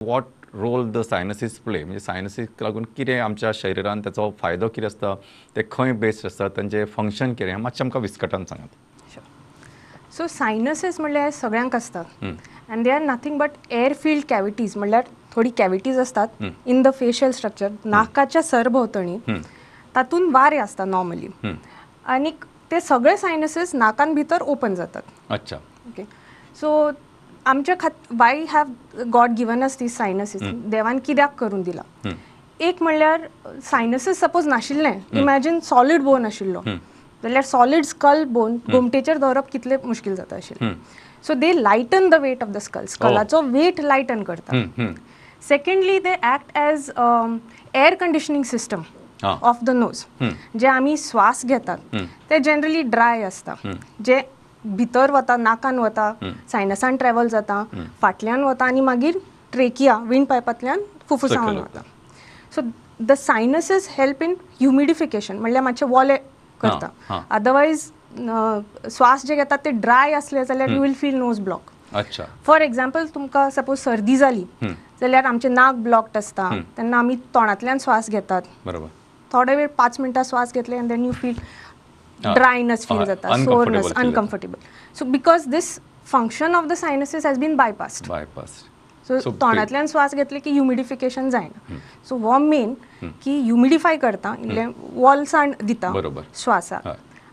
What role the sinuses play, म्हणजे सायनसीक लागून कितें आमच्या शरिरान ताचो फायदो कितें आसता, ते खंय बेस्ड आसता, तांचें फंक्शन कितें, हें मातशें आमकां विस्कटावन सांगात. सो सायनसीस म्हणल्यार सगळ्यांक आसतात and they are nothing but air filled cavities, म्हणल्यार थोडी कॅविटीज असतात इन the facial structure, नाकाच्या सरभोंवतणी. तातूंत वारें आसता नॉर्मली आनी ते सगळे सायनसीस नाकान भितर ओपन जातात. ओके, सो आमच्या खात why have God given us these sinuses? देवान कित्याक करून दिला? एक म्हणल्यार सायनसीस सपोज नाशिल्लें, इमॅजीन सॉलीड बोन आशिल्लो जाल्यार सॉलीड स्कल बोन गोमटेचेर दवरप कितले मुश्कील जाता आशिल्लें. So they lighten the weight of the skull, स्कलाचो wait lighten करता. Secondly, they act as air conditioning system of the nose. जे आमी श्वास घेतात ते जनरली ड्राय आसता, जे भितर वता, नाकान वता, सायनसान ट्रॅवल जाता, फाटल्यान वता आनी मागीर ट्रेकिया, विंड पायपांतल्यान फुफ्फुसावन सकयल वता. So the sinuses help in humidification, म्हणल्यार मातशें वोले करता. अदरवायज श्वास जे घेतात ते ड्राय आसले जाल्यार you will feel nose block. For example, तुमकां सपोज सर्दी जाली जाल्यार आमचें नाक ब्लॉक्ड आसता, तेन्ना आमी तोंडांतल्यान श्वास घेतात. थोडे वेळ, 5 मिनटां श्वास घेतले and then you feel dryness feel जाता, uncomfortable soreness, feel जाता. Uncomfortable. So because this function of the sinuses has been bypassed. Bypass. So तोंडांतल्यान श्वास घेतले की ह्युमिडिफिकेशन जायना. सो हो मेन की ह्युमिडिफाय करता, इल्लें वोलसाण दिता श्वासाक.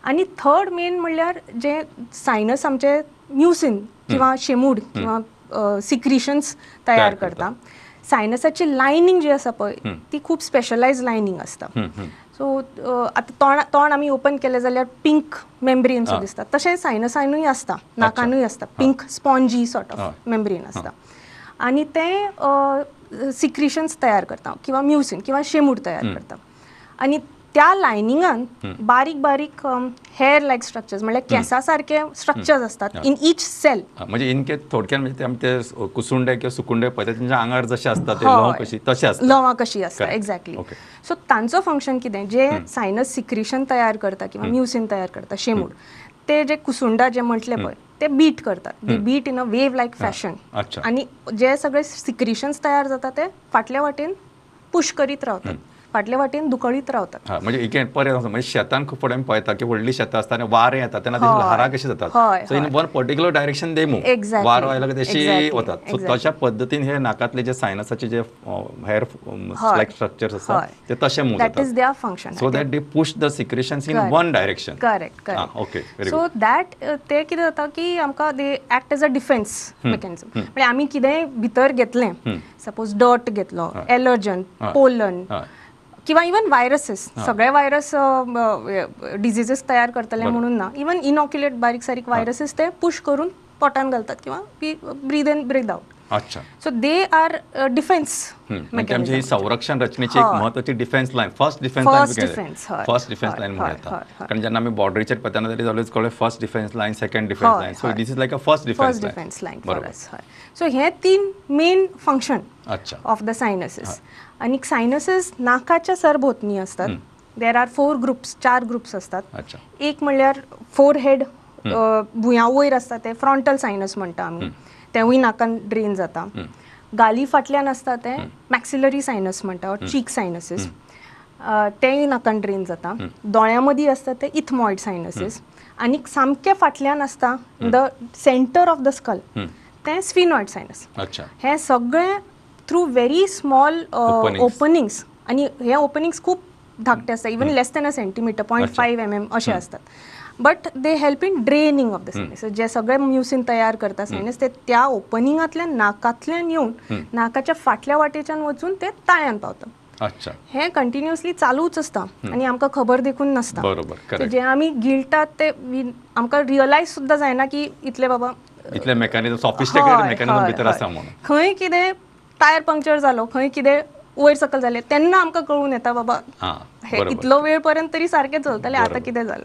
आनी थर्ड मेन म्हणल्यार जे सायनस आमचे म्युसिन किंवा शेमूड किंवा सिक्रिशन्स तयार तयार करता. सायनसाची लायनींग जी आसा पळय, ती खूब स्पेशलायज लायनींग आसता. सो आतां तोंड आमी ओपन केलें जाल्यार पिंक मेम्ब्रेन सो दिसता, तशें सायनसानूय आसता, नाकानूय आसता, pink spongy sort of membrane आसता आनी ते सिक्रिशन्स तयार करता किंवा म्युसिन किंवा शेमूड तयार करता. आनी त्या लायनिंगान बारीक बारीक हेअर लायक स्ट्रक्चर्स, म्हणल्यार केंसा सारके स्ट्रक्चर्स असतात इन ईच सेल. म्हणजे इनके थोडक्यात, म्हणजे ते आमी ते कुसुंडे किंवा सुकुंडे पळयता, तेंच्या आंगार जशे आसता ते ल्हंव कशी तशे आसता. लवां कशी आसता, एक्झॅक्टली. सो तांचो फंक्शन कितें, जे सायनस सिक्रिशन तयार करता किंवा म्युसिन तयार करता, शेमूड, ते जे कुसुंडा जे म्हटले पळय, ते बीट करतात, they beat in a wave like fashion. आणि जे सगळे सिक्रिशन्स तयार जाता ते फाटल्या वाटेन पुश करीत रावतात, फाटल्या वाटेन धुकळीत रावतात. हा, म्हणजे इगेन परत सांगता, म्हणजे शेतान खूब फुडें आमी पळयता की व्हडली शेतां आसता आनी वारें येता तेन्ना तेजी ल्हारां कशी जातात. So in one particular direction they move. वारो आयलो की तशी वतात. सो तशा पद्दतीन हे नाकातले जे सायनसाचे जे हेअर लायक स्ट्रक्चर्स आसा, ते तशे मूव that जातात. Is their function. So that they push the secretions in one direction. Correct correct okay, very so that ते कितें जाता की आमकां they act as a defence mechanism. म्हणजे आमी कितेंय भितर घेतलें, सपोज डर्ट घेतलो, एलर्जन, पोलन किंवा इवन व्हायरसीस, सगळे व्हायरस डिझिजीस तयार करतले म्हणून ना, इवन इनॉक्युलेट बारीक सारीक व्हायरसीस ते पुश करून पोटान घालतात किंवा ब्रीद इन, ब्रीद out. So they are defence. म्हणजे आमची ही संरक्षण रचनेची एक महत्वाची defence line, first defence line. First defense, हय. फर्स्ट डिफेन्स लायन म्हणूं येता. कारण जेन्ना आमी बॉर्डरीचेर पळयतना, that is always called first defence line, second defence line. So this is like a first defence first line. Defence line for us, हय. So हे तीन main function of the sinuses. आनी सायनसीस नाकाच्या सरभोंवतणी असतात. There are four groups, चार groups असतात. एक म्हणल्यार फोर हेड, भुंया वयर आसता ते फ्रॉन्टल सायनस म्हणटा आमी, तेवूय नाकान ड्रेन जाता. गाली फाटल्यान आसता ते मॅक्सिलरी सायनस म्हणटा, चीक सायनसीस, तेय नाकान ड्रेन जाता. दोळ्यां मदीं आसता ते इथमॉइड सायनसीस आनी सामके फाटल्यान आसता, the centre of the skull, ते स्फिनॉइड सायनस. हे सगळे through very small openings. Openings आनी हे ओपनिंग्स खूब धाकटे आसता, even less than a centimetre, point 5 mm अशे आसतात, but they help in draining of the sinus. जे सगळे म्युसिन तयार करता सायनस, ते त्या ओपनिंगांतल्यान नाकांतल्यान येवन नाकाच्या फाटल्या वाटेच्यान वचून ते ताळ्यान पावता. हें कंटिन्युअसली चालूच आसता आनी आमकां खबर देखून नासता. जे आमी गिळटात ते आमकां रियलायज सुद्दां जायना की इतले बाबा इतले मेकॅनिझम, सॉफिस्टिकेटेड मेकॅनिझम भितर आसा म्हणून. खंय कितें टायर पंक्चर जालो, खंय कितें वयर सकयल जालें, तेन्ना आमकां कळून येता, बाबा हे इतलो वेळ पर्यंत तरी सारकें चलतालें, आतां कितें जालें.